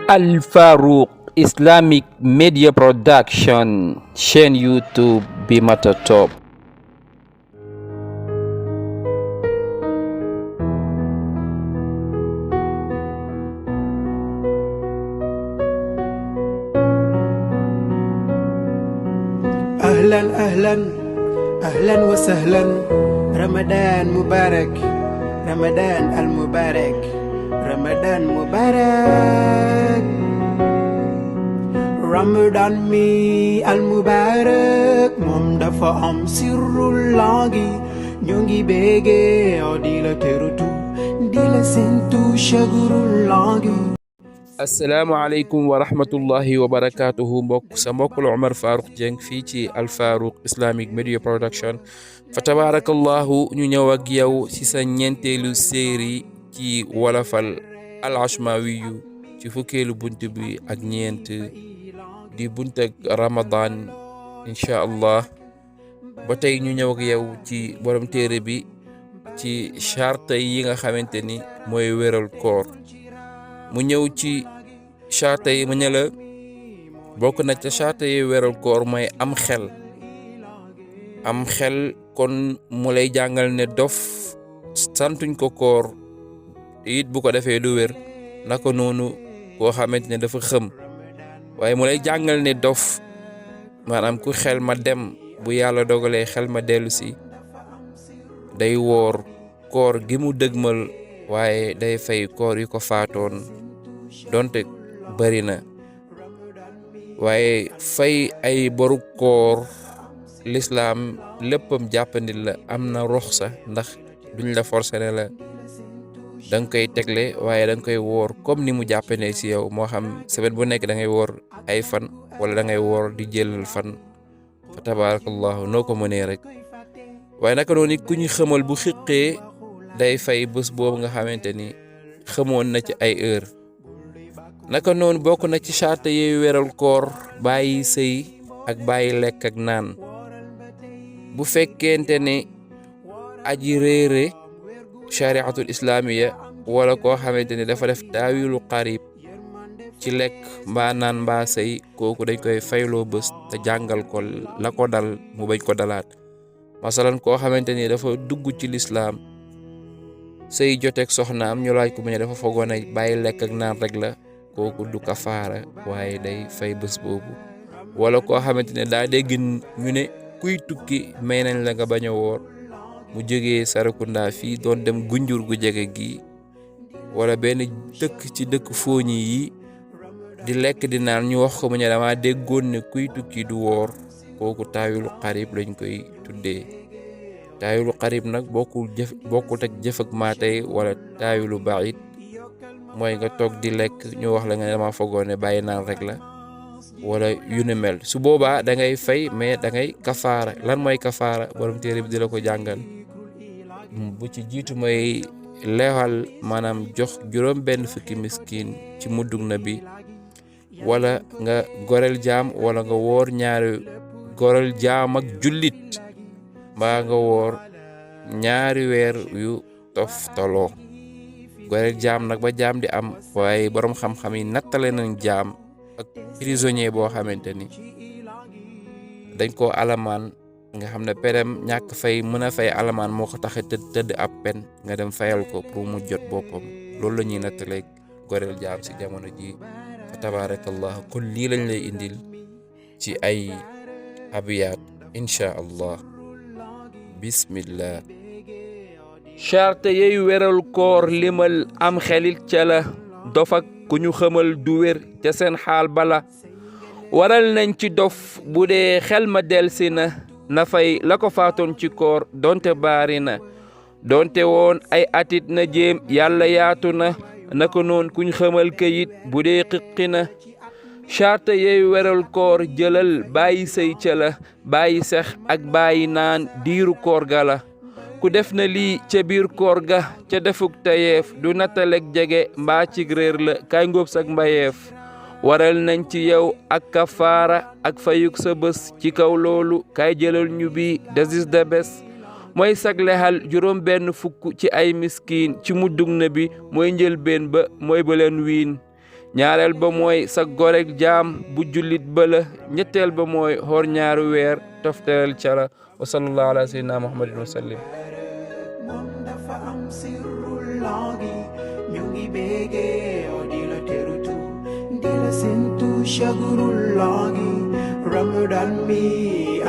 Al Farouk Islamic Media Production, chaîne YouTube bi mata top. أهلا أهلا أهلا وسهلا رمضان مبارك رمضان المبارك رمضان مبارك رمضان mi المبارك moom dafa am sirrul langi ñu ngi bége di la terutu di la sentu shagurul langi. asalaamaaleykum wa rahmatullahi wa barakatuhu mbokk sa mbokk la Omar Farouk Dieng fii ci Al Farouk Islamic Media Production fa tabarakallahu ñu ñëw ak yow ci sa ñeenteelu série ci wolofal al ashmawiyu ci fukkeelu bunt bi ak ñeent di bunt ak Ramadan incha allah ba tey ñu ñëw ak yow ci borom téere bi ci charte yi nga xamante ni mooy wéral koor mu ñëw ci charte yi mu ne la bokk na ca charte yi weeral koor mooy am xel kon mu lay jàngal ne dof santuñ ko koor it bu ko defee du wér naka noonu koo xamante ne dafa xëm waaye mu lay jàngal ne dof maanaam ku xel ma dem bu yàlla dogalee xel ma dellu si day woor koor gi mu dëgmal waaye day fay koor yi ko faatoon donte bari na waaye fay ay boru koor lislaam léppam jàppandi la am na ruxsa ndax duñ la forcer ne la danga koy tegle waaye danga koy woor comme ni mu jàppandee ci yow moo xam semaine bu nekk da ngay woor ay fan wala da ngay woor di jëlal fan fa tabarakallahu noo ko mënee rek waaye naka noonu ku ñu xamal bu xiqee day fay bés boobu nga xamante ni xamoon na ci ay heure naka noonu bokk na ci charte yooyu weral koor bàyyi sëy ak bàyyi lekk ak naan bu fekkente ne aji réere chariatul islamiya wala koo xamante ni dafa def taawilu qarib ci lekk mbaa naan mbaa sëy kooku dañ koy fayloo bés te jàngal ko la ko dal mu bañ ko dalaat masalan koo xamante ni dafa dugg ci lislaam sëy joteeg soxnaam ñu laaj ko mu ne dafa foogoon ne bàyyi lekk ak naan rek la kooku du kafaara waaye day fay bés boobu wala koo xamante ne daa dégg ñu ne kuy tukki may nañ la nga bañ a woor mu jógee Sarakunda fii doon dem gunjur gu jege gi wala benn dëkk ci dëkk fooñi yi di lekk di naan ñu wax ko mu ne dama déggoon ne kuy tukki du woor kooku taawilu qarib lañ koy tuddee taawilu qarib nag bokkut ak jëf ak maatay wala taawilu baid mooy nga toog di lekk ñu wax la nga dama fogoon ne bàyyi naan rek la wala yu ne mel su boobaa da ngay fay mais da ngay kafaara lan mooy kafaara borom téere bi di la ko jàngal bu ci jiitu mooy leexal maanaam jox juróom benn fukki miskin ci muddug na bi wala nga gorel jaam wala nga woor ñaari gorel jaam ak jullit mbaa nga woor ñaari weer yu toftaloo gorel jaam nag ba jaam di am waaye borom xam-xam yi nattale nañ jaam ak prisonnier boo xamante ni dañ koo alamaan nga xam ne perem ñàkk fay mën a fay alamaan moo ko tax tëdd ab pen nga dem fayal ko pour mu jot boppam loolu la ñuy nattale gorel jaam si jamono ji fa tabarakallah kon lii lañ lay indil ci ay abiyaat incha allah bismillah charte yey weral koor limal am xelit ca la dofak ku ñu xamal du wér ca seen xaal bala waral nañ ci dof bu dee xel ma delsi na fay la ko faatoon ci koor donte baari na donte woon ay atit na jéem yàlla yaatu na naka noon kuñ xamal kayit bu dee xiqi na charte yey weral koor jëlal bàyyi sëy ca la bàyyi sex ak bàyyi naan diiru koor ga la ku def na lii ca biir koor ga ca defuk tayeef du nattaleg jege mbaa cig réer la kay ngóob sak mbayeef waral nañ ci yow ak kafaara ak fayuk sa bés ci kaw loolu kay jëlal ñu bi desis de bés mooy saglexal juróom benn fukk ci ay miskiin ci muddug na bi mooy njëlbeen ba mooy ba leen wiin ñaareel ba mooy sa goreg jaam bu jullit ba la ñetteel ba mooy xoor ñaari weer toftaleel ca la wa sallallahu ala sayyidina muhammadin wa sallim moom dafa am sirrullahi ñu ngi bége di la terutu di la sentu shagrullahi ramadan mi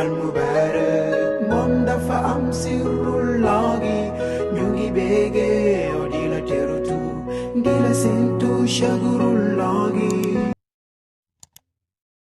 al mubarak moom dafa am sirrullahi ñu ngi bége di la terutu di la sentu shagrullahi